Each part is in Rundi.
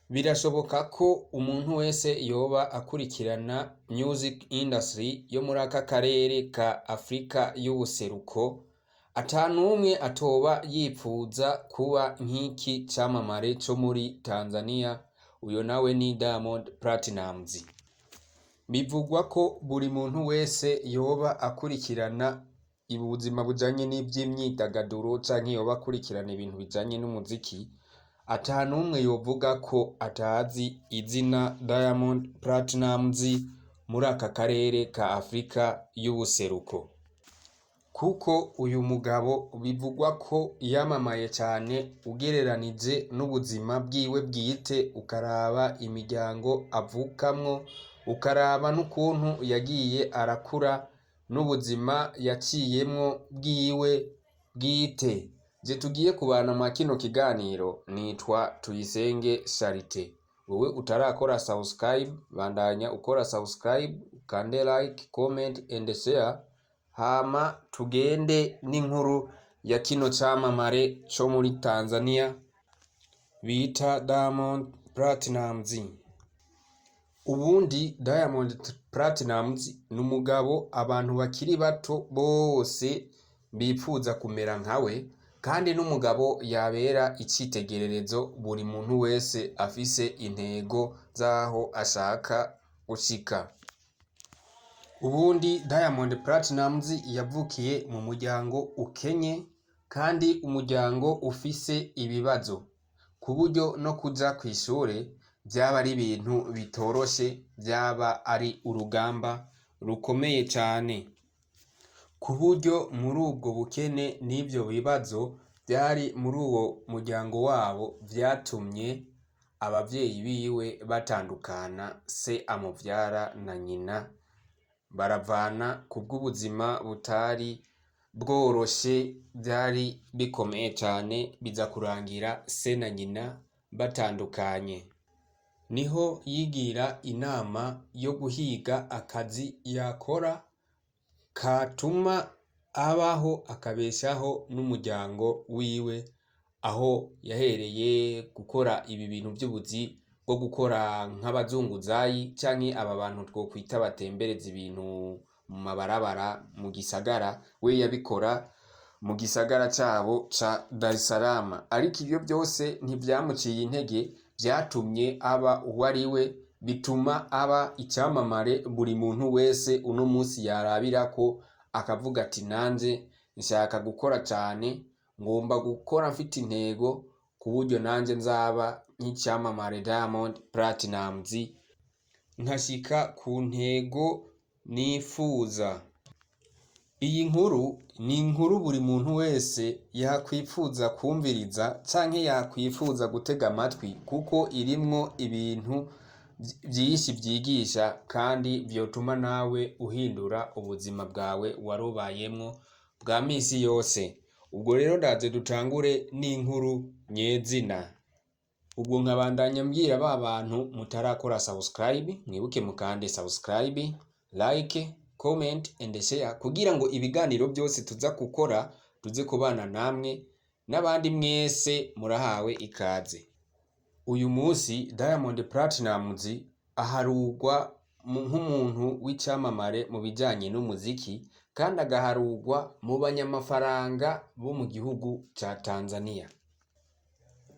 Birashoboka ko umuntu wese yoba akurikirana music industry yo muri aka karere ka Afrika y'ubuseruko, ata numwe atoba yipfuza kuba nk'iki camamare co muri Tanzania. Uyo nawe ni Diamond Platnumz. Bivugwa ko buri muntu wese yoba akurikirana ubuzima bujanye n'ivy'imyidagaduro canke yoba akurikirana ibintu bijanye n'umuziki, ata numwe yovuga ko atazi izina Diamond Platnumz muri aka karere ka Afrika y'ubuseruko, kuko uyu mugabo bivugwa ko yamamaye cane ugereranije n'ubuzima bwiwe bwite, ukaraba imiryango avukamwo, ukaraba n'ukuntu yagiye arakura n'ubuzima yaciyemwo bwiwe bwite. Je tugiye kubana mwa kino kiganiro nitwa Tuyisenge Charite. Wewe utarakora subscribe, bandanya ukora subscribe, ukande like, comment and share, hama tugende n'inkuru ya kino camamare co muri Tanzania bita Diamond Platnumz. Ubundi Diamond Platnumz ni umugabo abantu bakiri bato bose bipfuza kumera nkawe, kandi n'umugabo yabera icitegererezo buri muntu wese afise intego z'aho ashaka gushika. Ubundi Diamond Platnumz yavukiye mu muryango ukenye kandi umuryango ufise ibibazo, ku buryo no kuja kw'ishure vyaba ari ibintu bitoroshe, vyaba ari urugamba rukomeye cane, ku buryo muri ubwo bukene n'ivyo bibazo vyari muri uwo muryango wabo vyatumye abavyeyi biwe batandukana, se amuvyara na nyina baravana kubw'ubuzima butari bworoshe, vyari bikomeye cane, biza kurangira se na nyina batandukanye. Niho yigira inama yo guhiga akazi yakora katuma abaho akabeshaho n'umuryango wiwe, aho yahereye gukora ibi bintu vy'ubuzi bwo gukora nk'abazunguzayi canke aba bantu twokwita batembereza ibintu mu mabarabara mu gisagara. We yabikora mu gisagara cabo ca Dar es Salaam, ariko ivyo vyose ntivyamuciye intege, vyatumye aba uwo ari we, bituma aba icamamare buri muntu wese uno musi yarabirako akavuga ati: "Nanje nshaka gukora cane, ngomba gukora mfite intego ku buryo nanje nzaba nk'icamamare Diamond Platnumz, nkashika ku ntego nifuza." Iyi nkuru ni inkuru buri muntu wese yakwipfuza kumviriza canke yakwifuza gutega amatwi, kuko irimwo ibintu vyinshi vyigisha kandi vyotuma nawe uhindura ubuzima bwawe warubayemwo bwa misi yose. Ubwo rero ndaze dutangure n'inkuru nyezina. Ubwo nkabandanya mbwira ba bantu mutarakora subscribe, mwibuke mukande subscribe, like, comment and share, kugira ngo ibiganiro byose tuza gukora tuze kubana namwe. N'abandi mwese murahawe ikaze. Uyu munsi Diamond Platnumz aharugwa nk'umuntu w'icamamare mu bijanye n'umuziki, kandi agaharugwa mu banyamafaranga bo mu gihugu ca Tanzania.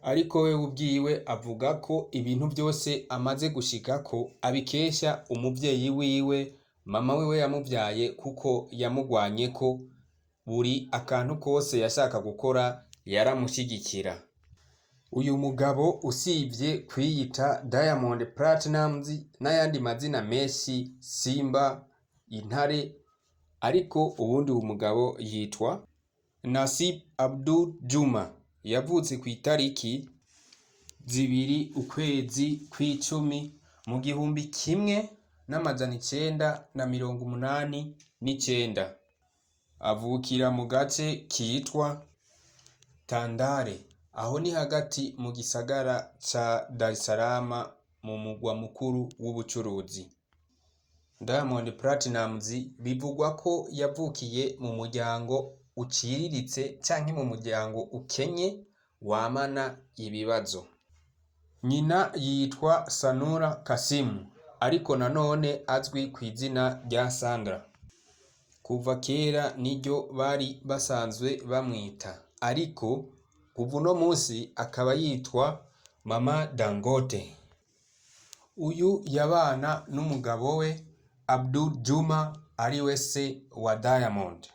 Ariko we ubwiwe avuga ko ibintu vyose amaze gushikako abikesha umuvyeyi wiwe, mama wiwe yamuvyaye, kuko yamugwanyeko buri akantu kose yashaka gukora, yaramushigikira. Uyu mugabo usivye kwiyita Diamond Platnumz n'ayandi mazina menshi, Simba, Intare, ariko ubundi uwu mugabo yitwa Nasib Abdul Juma. Yavutse kw'itariki 2 ukwezi kw'icumi mu 1989, avukira mu gace kitwa Tandale, aho ni hagati mu gisagara ca Dar es Salaam, mu mugwa mukuru w'ubucuruzi. Diamond Platnumz bivugwa ko yavukiye mu muryango uciriritse canke mu muryango ukenye wamana ibibazo. Nyina yitwa Sanura Kasimu, ariko nanone azwi kw'izina rya Sandra. Kuva kera niryo bari basanzwe bamwita, ariko kuva uno musi akaba yitwa Mama Dangote. Uyu yabana n'umugabo we Abdul Juma, ariwe se wa Diamond.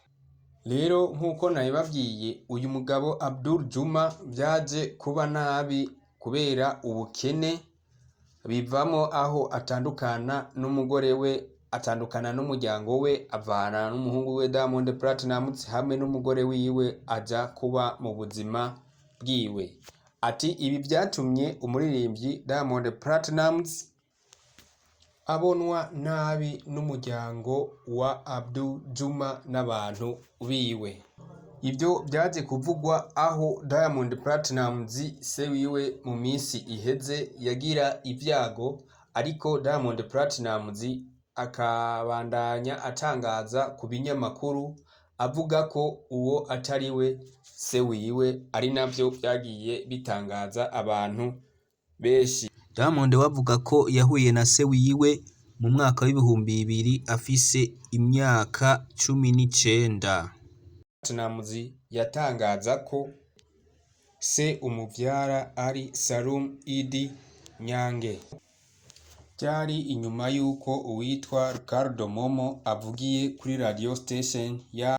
Rero nk'uko nabibabwiye, uyu mugabo Abdul Juma vyaje kuba nabi kubera ubukene, bivamo aho atandukana n'umugore we, atandukana n'umuryango we, avana n'umuhungu we Diamond Platnumz hamwe n'umugore wiwe, aja kuba mu buzima bwiwe. Ati ibi vyatumye umuririmbyi Diamond Platnumz abonwa nabi n'umuryango wa Abdul Juma n'abantu biwe. Ivyo vyaje kuvugwa aho Diamond Platnumz se wiwe mu minsi iheze yagira ivyago, ariko Diamond Platnumz akabandanya atangaza ku binyamakuru avuga ko uwo atari we se wiwe, ari navyo vyagiye bitangaza abantu benshi. Diamond we avuga ko yahuye na se wiwe mu mwaka w'2000 afise imyaka 19. Platnumz yatangaza ko se umuvyara ari Salum Idi Nyange. Vyari inyuma yuko uwitwa Ricardo Momo avugiye kuri radio station ya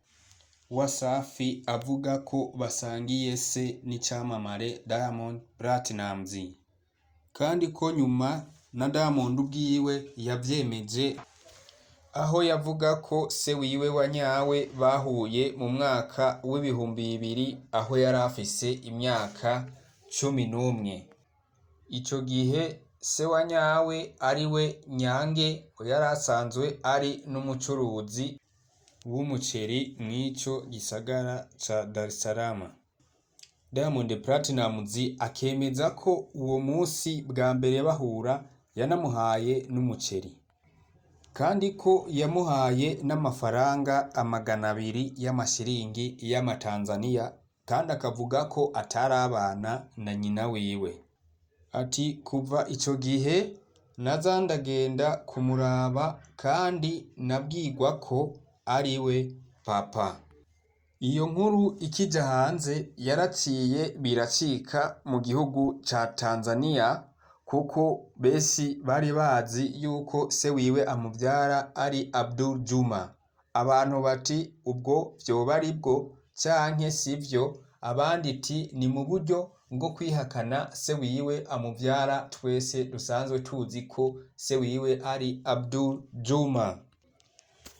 Wasafi avuga ko basangiye se n'icamamare Diamond Platnumz, kandi ko nyuma na Diamond ubwiwe yavyemeje aho yavuga ko se wiwe wa nyawe bahuye mu mwaka w'2000 aho yari afise imyaka 11. Ico gihe se wa nyawe ariwe Nyange yari asanzwe ari n'umucuruzi w'umuceri mw'ico gisagara ca Dar es Salaam. Diamond Platnumz akemeza ko uwo musi bwa mbere bahura yanamuhaye n'umuceri, kandi ko yamuhaye n'amafaranga 200 y'amashiringi y'amatanzaniya, kandi akavuga ko atarabana na nyina wiwe. Ati kuva ico gihe naza ndagenda kumuraba kandi nabwirwa ko ariwe papa. Iyo nkuru ikija hanze yaraciye biracika mu gihugu ca Tanzania, kuko benshi bari bazi yuko se wiwe amuvyara ari Abdul Juma. Abantu bati ubwo vyoba aribwo canke sivyo, abandi iti ni mu buryo bwo kwihakana se wiwe amuvyara, twese dusanzwe tuzi ko se wiwe ari Abdul Juma.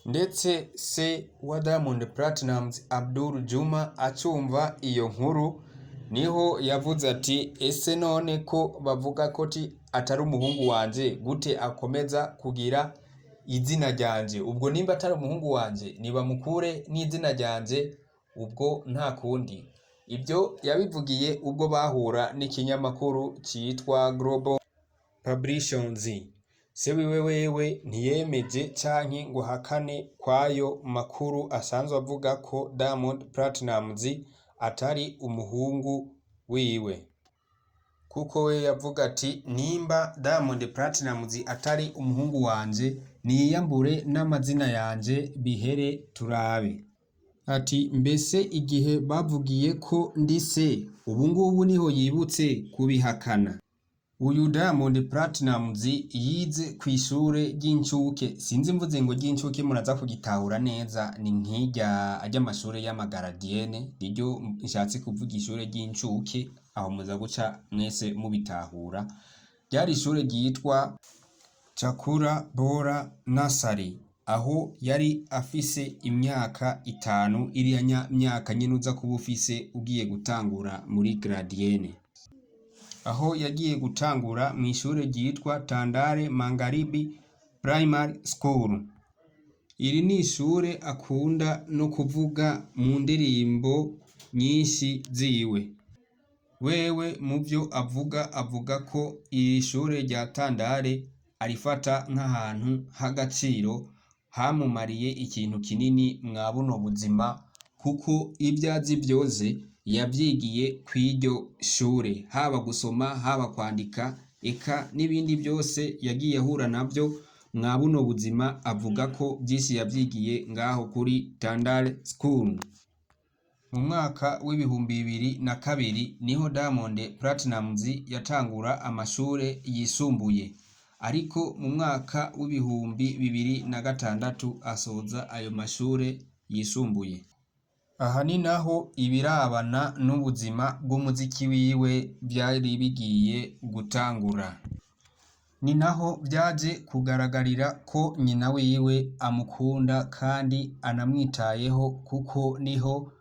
Ndetse se wa Diamond Platnumz Abdul Juma acumva iyo nkuru niho yavuze ati ese none ko bavuga ko atari umuhungu wanje, gute akomeza kugira izina ryanje? Ubwo nimba atari umuhungu wanje nibamukure n'izina ryanje, ubwo nta kundi. Ibyo yabivugiye ubwo bahura n'ikinyamakuru citwa Global Publications. Se wiwe wewe ntiyemeje canke ngo ahakane kwayo makuru asanzwe avuga ko Diamond Platnumz atari umuhungu wiwe, kuko we yavuga ati nimba Diamond Platnumz atari umuhungu wanje niyambure n'amazina yanje bihere turabe. Ati mbese igihe bavugiye ko ndi se, ubu ngubu niho yibutse kubihakana. Uyu Diamond Platnumz yize kw'ishure ry'incuke, sinzi mvuze ngo ry'incuke muraza kugitahura neza, ni nk'irya ry'amashure y'amagaradiene, niryo nshatse kuvuga ishure ry'incuke, aho muza guca mwese mubitahura. Ryari ishure ryitwa Chakula Bora Nursery, aho yari afise imyaka 5, iriya myaka nyene uza kuba ufise ugiye gutangura muri gardienne. Aho yagiye gutangura mw'ishure ryitwa Tandale Magharibi Primary School. Iri ni ishure akunda no kuvuga mu ndirimbo nyinshi ziwe. Wewe muvyo avuga, avuga ko iri shure rya Tandale arifata nk'ahantu h'agaciro hamumariye ikintu kinini mwa buno buzima, kuko ivyo azi vyose yavyigiye kw'iryo shure, haba gusoma, haba kwandika, eka n'ibindi vyose yagiye ahura navyo mwa buno buzima, avuga ko vyinshi yavyigiye ngaho kuri Tandale School. Mu mwaka w'2002 niho Diamond Platnumz yatangura amashure yisumbuye, ariko mu mwaka w'2006 asoza ayo mashure yisumbuye. Aha ni naho ibirabana n'ubuzima bw'umuziki wiwe vyari bigiye gutangura. Ni naho vyaje kugaragarira ko nyina wiwe amukunda kandi anamwitayeho, kuko niho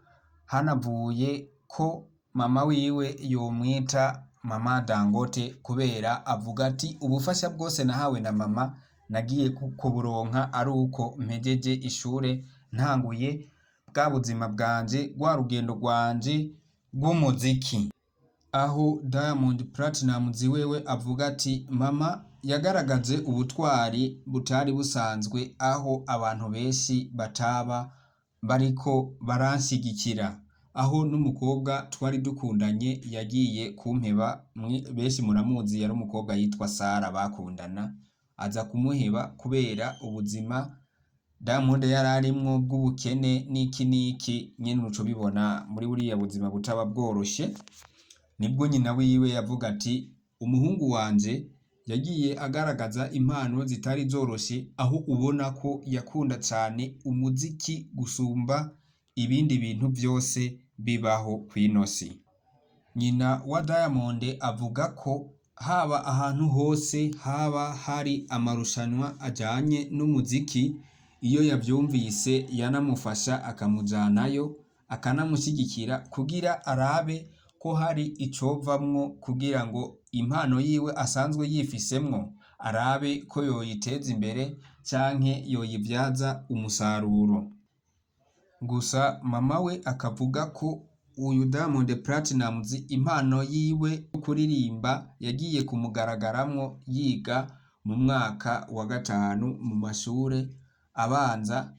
hanavuye ko mama wiwe yomwita Mama Dangote, kubera avuga ati ubufasha bwose nahawe na mama nagiye kuburonka ari uko mpejeje ishure, ntanguye bwa buzima bwanje, rwa rugendo rwanje rw'umuziki. Aho Diamond Platnumz wewe avuga ati mama yagaragaje ubutwari butari busanzwe, aho abantu benshi bataba bariko baranshigikira, aho n'umukobwa twari dukundanye yagiye kumpeba, benshi muramuzi, yari umukobwa yitwa Sara bakundana, aza kumuheba kubera ubuzima Diamond yari arimwo bw'ubukene n'iki n'iki nyene, uca ubibona muri buriya buzima butaba bworoshe. Nibwo nyina wiwe yavuga ati umuhungu wanje yagiye agaragaza impano zitari zoroshe, aho ubona ko yakunda cane umuziki gusumba ibindi bintu vyose bibaho kw'ino si. Nyina wa Diamond avuga ko haba ahantu hose haba hari amarushanwa ajanye n'umuziki, iyo yavyumvise yanamufasha akamujanayo, akanamushigikira kugira arabe ko hari icovamwo, kugira ngo impano yiwe asanzwe yifisemwo arabe ko yoyiteza imbere canke yoyivyaza umusaruro. Gusa mama we akavuga ko uyu Diamond Platnumz impano yiwe yo kuririmba yagiye kumugaragaramwo yiga mu mwaka wa gatanu mu mashure abanza.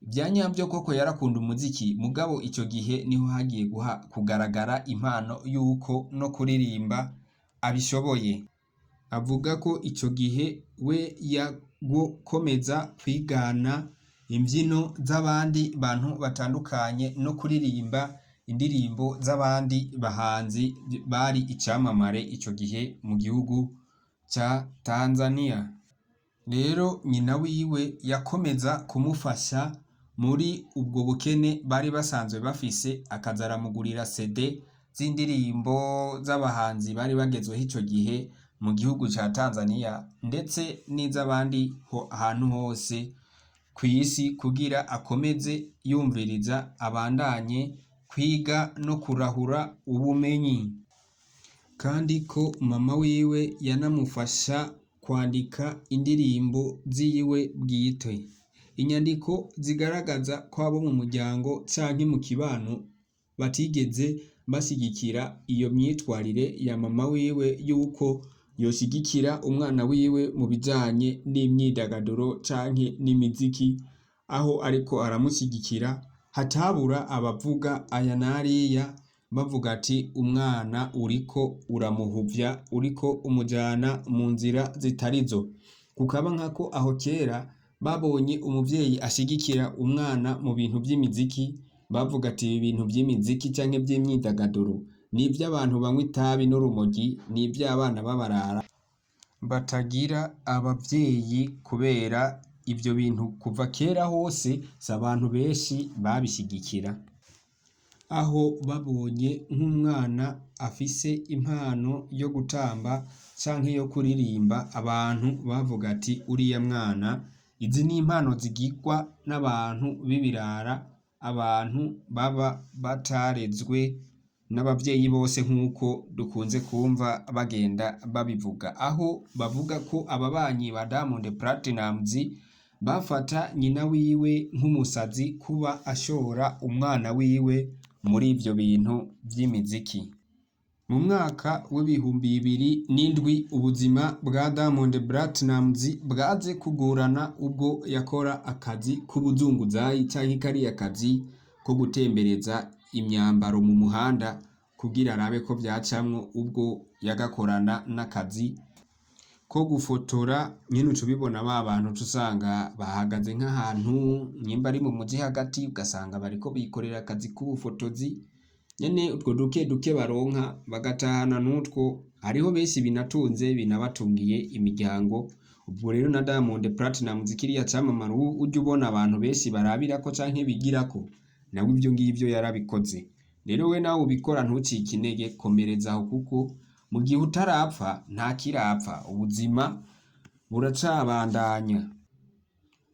Vya nyavyo koko yarakunda umuziki, mugabo ico gihe niho hagiye kugaragara impano yuko no kuririmba abishoboye. Avuga ko ico gihe we yagokomeza kwigana imvyino z'abandi bantu batandukanye no kuririmba indirimbo z'abandi bahanzi bari icamamare ico gihe mu gihugu ca Tanzania. Rero nyina wiwe yakomeza kumufasha muri ubwo bukene bari basanzwe bafise, akaza aramugurira CD z'indirimbo z'abahanzi bari bagezweho ico gihe mu gihugu ca Tanzania, ndetse n'iz'abandi ahantu hose kw'isi, kugira akomeze yumviriza, abandanye kwiga no kurahura ubumenyi. Kandi ko mama wiwe yanamufasha kwandika indirimbo ziwe bwite, inyandiko zigaragaza ko abo mu muryango canke mu kibano batigeze bashigikira iyo myitwarire ya mama wiwe yuko yoshigikira umwana wiwe mu bijanye n'imyidagaduro canke n'imiziki, aho ariko aramushigikira hatabura abavuga aya n'ariya, bavuga ati umwana uriko uramuhuvya, uriko umujana mu nzira zitarizo. Kukaba nkako aho kera babonye umuvyeyi ashigikira umwana mu bintu vy'imiziki, bavuga ati ibi bintu vy'imiziki canke vy'imyidagaduro ni ivy'abantu banywa itabi n'urumogi, ni ivy'abana b'abarara batagira abavyeyi, kubera ivyo bintu kuva kera hose si abantu benshi babishigikira. Aho babonye nk'umwana afise impano yo gutamba canke yo kuririmba, abantu bavuga ati uriya mwana, izi ni impano zigirwa n'abantu b'ibirara, abantu baba batarezwe n'abavyeyi bose nk'uko dukunze kumva bagenda babivuga, aho bavuga ko ababanyi ba Diamond Platnumz bafata nyina wiwe nk'umusazi kuba ashora umwana wiwe muri ivyo bintu vy'imiziki. Mu mwaka w'2007 ubuzima bwa Diamond Platnumz bwaje kugorana ubwo yakora akazi k'ubuzunguzayi canke kariya kazi ko gutembereza imyambaro mu muhanda kugira arabe ko vyacamwo, ubwo yagakorana n'akazi ko gufotora nyene. Uca ubibona ba bantu, uca usanga bahagaze nk'ahantu nyimba ari mu muji hagati, ugasanga bariko bikorera akazi k'ubufotozi nyene, utwo duke duke baronka bagatahana n'utwo. Hariho benshi binatunze, binabatungiye imiryango. Ubwo rero na Diamond Platnumz, kiriya camamare ujya ubona abantu benshi barabirako canke bigirako, nawe ivyo ngivyo yarabikoze. Rero we nawe ubikora, ntucike intege, komereza aho, kuko mu gihe utarapfa nta kirapfa, ubuzima buracabandanya.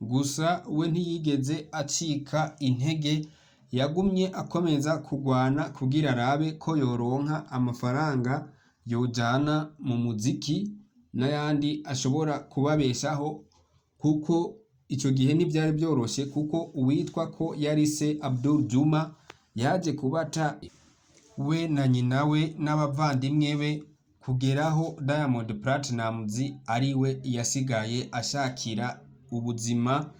Gusa we ntiyigeze acika intege, yagumye akomeza kugwana kugira arabe ko yoronka amafaranga yojana mu muziki n'ayandi ashobora kubabeshaho, kuko ico gihe ntivyari vyoroshe, kuko uwitwa ko yari se, Abdul Juma, yaje kubata we na nyina we n'abavandimwe be, kugeraho Diamond Platnumz ariwe yasigaye ashakira ubuzima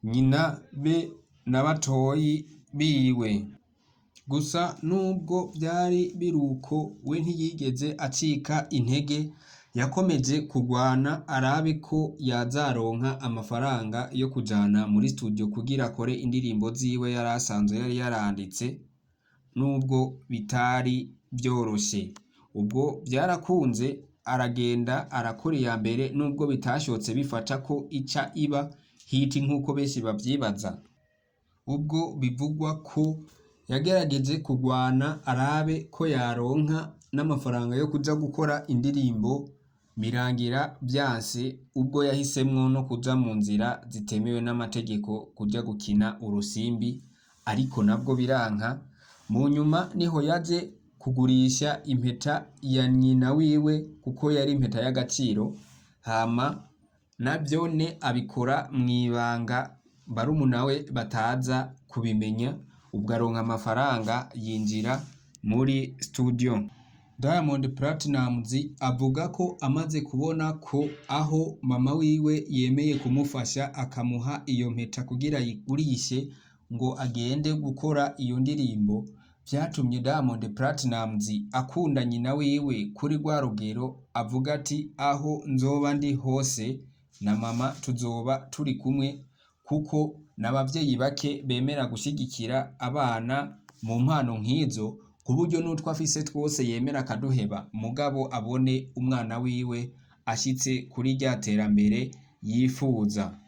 nyina be na batoyi biwe. Gusa nubwo vyari biruko, we ntiyigeze acika intege, yakomeje kugwana arabe ko yazaronka amafaranga yo kujana muri studio kugira akore indirimbo ziwe yari asanzwe yari yaranditse, nubwo bitari vyoroshe. Ubwo vyarakunze, aragenda arakora iya mbere, nubwo bitashotse bifata ko ica iba hit nk'uko benshi bavyibaza. Ubwo bivugwa ko yagerageje kugwana arabe ko yaronka n'amafaranga yo kuja gukora indirimbo, birangira vyanse, ubwo yahisemwo no kuja mu nzira zitemewe n'amategeko, kuja gukina urusimbi, ariko nabwo biranka. Mu nyuma niho yaje kugurisha impeta ya nyina wiwe, kuko yari impeta y'agaciro, hama navyone abikora mw'ibanga, barumuna we bataza kubimenya. Ubwo aronka amafaranga, yinjira muri studio. Diamond Platnumz avuga ko amaze kubona ko aho mama wiwe yemeye kumufasha akamuha iyo mpeta kugira ayigurishe ngo agende gukora iyo ndirimbo, vyatumye Diamond Platnumz akunda nyina wiwe kuri rwa rugero avuga ati: "Aho nzoba ndi hose na mama tuzoba turi kumwe", kuko n'abavyeyi bake bemera gushigikira abana mu mpano nk'izo, ku buryo n'utwo afise twose yemera akaduheba, mugabo abone umwana wiwe ashitse kuri rya terambere yifuza.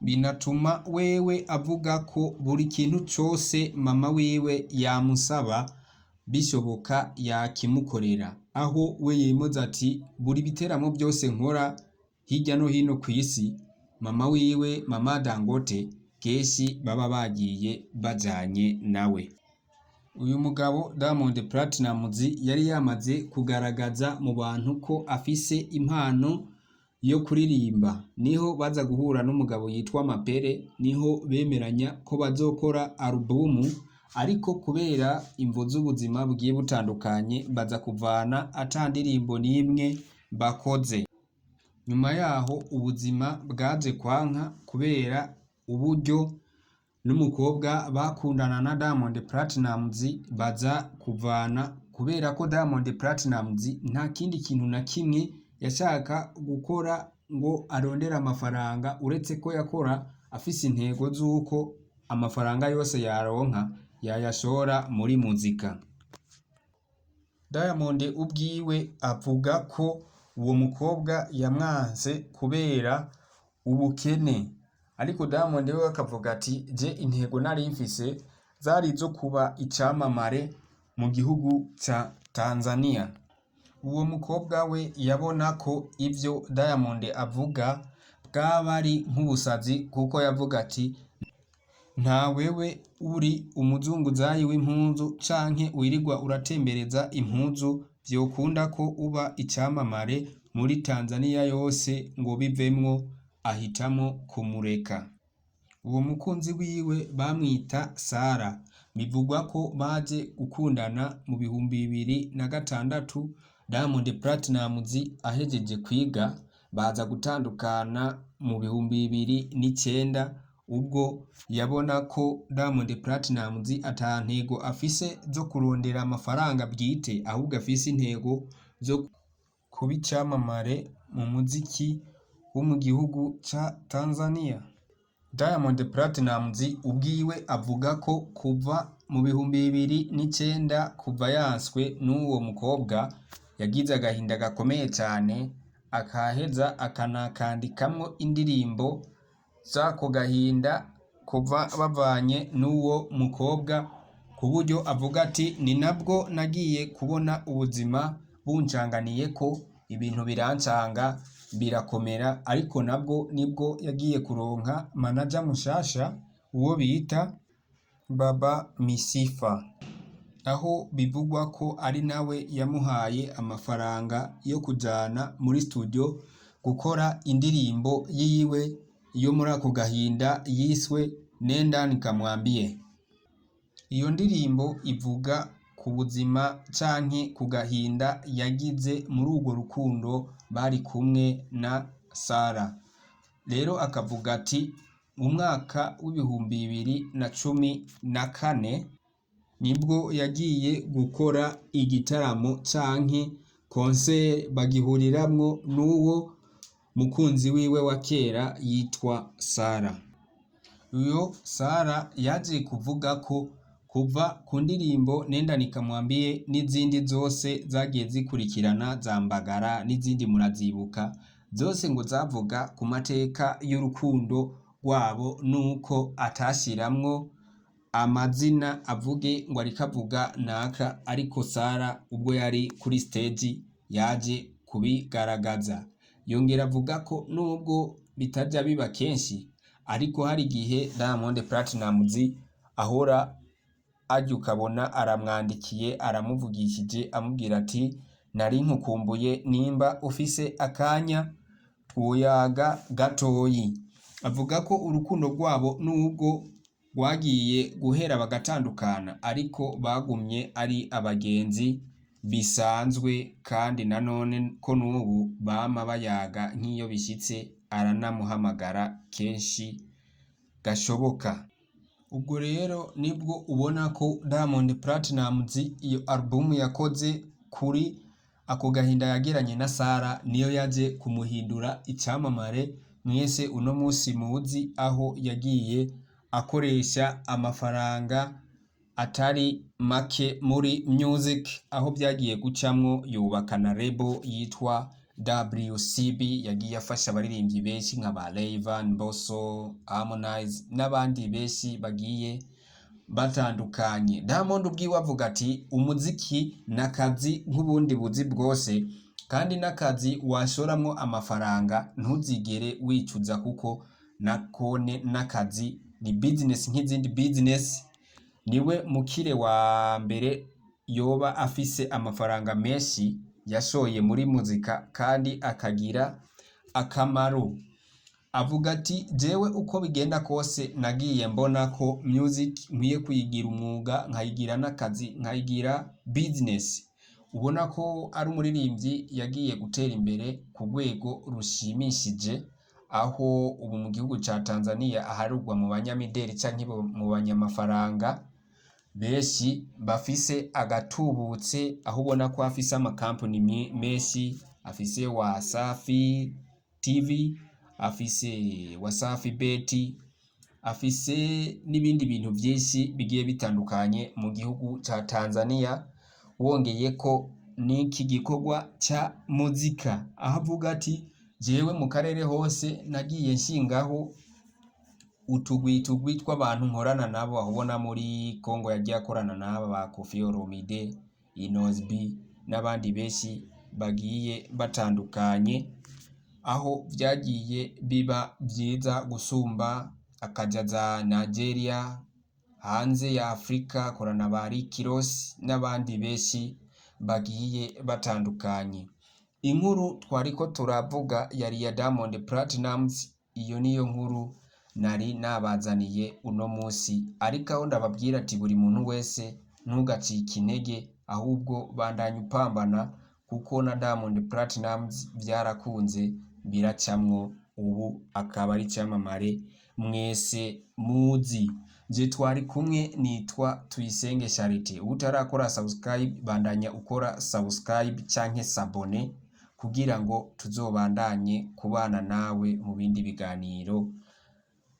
Binatuma wewe avuga ko buri kintu cose mama wiwe yamusaba bishoboka yakimukorera, aho we yemeza ati buri biteramo byose nkora hirya no hino ku isi, mama wiwe, mama Dangote, kenshi baba bagiye bajanye nawe. Uyu mugabo Diamond Platnumz yari yamaze kugaragaza mu bantu ko afise impano yo kuririmba, niho baza guhura n'umugabo yitwa Mapere, niho bemeranya ko bazokora alubumu, ariko kubera imvo z'ubuzima bugiye butandukanye baza kuvana ata ndirimbo n'imwe bakoze. Nyuma yaho ubuzima bwaje kwanka kubera uburyo, n'umukobwa bakundana na Diamond Platnumz baza kuvana, kubera ko Diamond Platnumz nta kindi kintu na kimwe yashaka gukora ngo arondere amafaranga, uretse ko yakora afise intego z'uko amafaranga yose yaronka yayashora muri muzika. Diamond ubwiwe avuga ko uwo mukobwa yamwanse kubera ubukene, ariko Diamond we akavuga ati: "Je intego nari mfise zari izo kuba icamamare mu gihugu ca Tanzania." Uwo mukobwa we yabona ko ivyo Diamond avuga bwaba ari nk'ubusazi, kuko yavuga ati: "Nta wewe uri umuzunguzayi w'impuzu canke wirirwa uratembereza impuzu vyokunda ko uba icamamare muri Tanzania yose ngo bivemwo", ahitamwo kumureka. Uwo mukunzi wiwe bamwita Sara, bivugwa ko baje gukundana mu 2006, Diamond Platnumz ahejeje kwiga, baza gutandukana mu 2009. Ubwo yabona ko Diamond Platnumz ata ntego afise zo kurondera amafaranga bwite, ahubwo afise intego zo kuba icamamare mu muziki wo mu gihugu ca Tanzania. Diamond Platnumz ubwiwe avuga ko kuva mu 2009, kuva yanswe n'uwo mukobwa, yagize agahinda gakomeye cane, akaheza akanakandikamwo indirimbo z'ako gahinda kuva bavanye n'uwo mukobwa, ku buryo avuga ati: "Ni nabwo nagiye kubona ubuzima buncanganiyeko, ibintu birancanga birakomera." Ariko nabwo nibwo yagiye kuronka manager mushasha, uwo bita Baba Misifa, aho bivugwa ko ari nawe yamuhaye amafaranga yo kujana muri studio gukora indirimbo yiwe yo muri ako gahinda yiswe "Nenda Nikamwambie". Iyo ndirimbo ivuga ku buzima canke ku gahinda yagize muri urwo rukundo bari kumwe na Sara. Rero akavuga ati mu mwaka w'2014 nibwo yagiye gukora igitaramo canke concert, bagihuriramwo n'uwo mukunzi wiwe wa kera yitwa Sara. Uyo Sara yaje kuvuga ko kuva ku ndirimbo "Nenda Nikamwambie" n'izindi zose zagiye zikurikirana za "Mbagara" n'izindi murazibuka zose, ngo zavuga ku mateka y'urukundo rwabo, nuko atashiramwo amazina avuge ngo ariko avuga naka, ariko Sara ubwo yari kuri stage yaje kubigaragaza. Yongera avuga ko nubwo bitaja biba kenshi, ariko hari igihe Diamond Platnumz ahora arya ukabona aramwandikiye, aramuvugishije, amubwira ati: "Nari nkukumbuye, nimba ufise akanya twoyaga gatoyi." Avuga ko urukundo rwabo nubwo rwagiye guhera bagatandukana, ariko bagumye ari abagenzi bisanzwe, kandi nanone ko n'ubu bama bayaga, nk'iyo bishitse aranamuhamagara kenshi gashoboka. Ubwo rero nibwo ubona ko Diamond Platnumz iyo album yakoze kuri ako gahinda yagiranye na Sara niyo yaje kumuhindura icamamare mwese uno musi muzi, aho yagiye akoresha amafaranga atari make muri music, aho byagiye gucamwo yubaka na label yitwa WCB, yagiye afasha abaririmbyi benshi nka ba Rayvanny, Mbosso, Harmonize n'abandi benshi bagiye batandukanye. Diamond ubwiwe avuga ati umuziki n'akazi nk'ubundi buzi bwose, kandi n'akazi washoramwo amafaranga ntuzigere wicuza, kuko nakone n'akazi, ni business nk'izindi business. Niwe mukire wa mbere yoba afise amafaranga menshi yashoye muri muzika kandi akagira akamaro. Avuga ati: "Jewe uko bigenda kose nagiye mbona ko music nkwiye kuyigira umwuga, nkayigira n'akazi, nkayigira business." Ubona ko ari umuririmbyi yagiye gutera imbere ku rwego rushimishije, aho ubu mu gihugu ca Tanzania aharugwa mu banyamideli canke mu banyamafaranga benshi bafise agatubutse, aho ubona ko afise amakampani menshi, afise Wasafi TV, afise Wasafi Bet, afise n'ibindi bintu vyinshi bigiye bitandukanye mu gihugu ca Tanzania, wongeyeko n'iki gikorwa ca muzika, aho avuga ati: "Jewe mu karere hose nagiye nshingaho utugwi tugwi tw'abantu nkorana nabo." Aho ubona muri Congo yagiye akorana n'aba ba Koffi Olomide, Innoss'B n'abandi benshi bagiye batandukanye, aho vyagiye biba vyiza gusumba, akaja za Nigeria, hanze ya Afrika akorana ba Rick Ross n'abandi benshi bagiye batandukanye. Inkuru twariko turavuga yari iya Diamond Platnumz. Iyo niyo nkuru nari nabazaniye uno musi, ariko aho ndababwira ati buri muntu wese ntugacike intege, ahubwo bandanya upambana, kuko na Diamond Platnumz vyarakunze biracamwo, ubu akaba ari icamamare. mwese muzi. Je twari kumwe nitwa Tuyisenge Charite. Utarakora subscribe, bandanya ukora subscribe canke s'abonner kugira ngo tuzobandanye kubana nawe mu bindi biganiro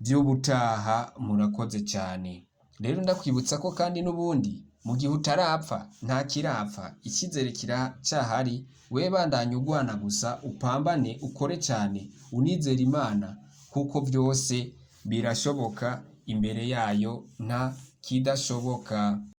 vy'ubutaha. Murakoze cyane. Rero ndakwibutsa ko kandi n'ubundi mu gihe utarapfa nta kirapfa, icyizere kiracahari. We bandanya ugwana gusa, upambane, ukore cyane, unizere Imana kuko vyose birashoboka imbere yayo, nta kidashoboka.